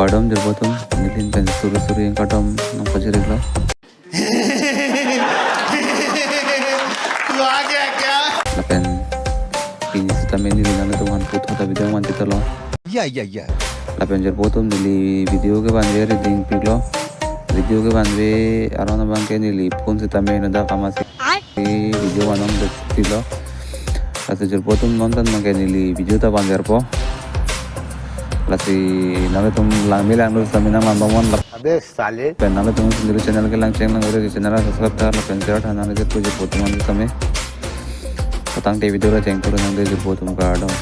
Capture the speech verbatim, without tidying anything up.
Kardom jirpo atum, neli pen suri suri kardom nangpajir-iklo. तू आ गया क्या? Lapen pini sitame neli nanglitum aphan puthot ta video manchitalo. Ya, ya, ya. Lapen jirpo atum, neli video kevanve ready piklo. Video kevanve aron abang ke neli phone sitame nodak amatsi video vanong det tilo. Lasi jirpo atum, non tan abang ke neli video ta vanverpo. Lasi nanglitum langme langno sitame nanglang bang mon lap. अबे साले। Pen nanglitum sendiri channel kelang cheng lang ore channel subscribe ta lapen share tha nang je puji putu man sitame. Patang te video la cheng turu nang de jirpo atum, kardom.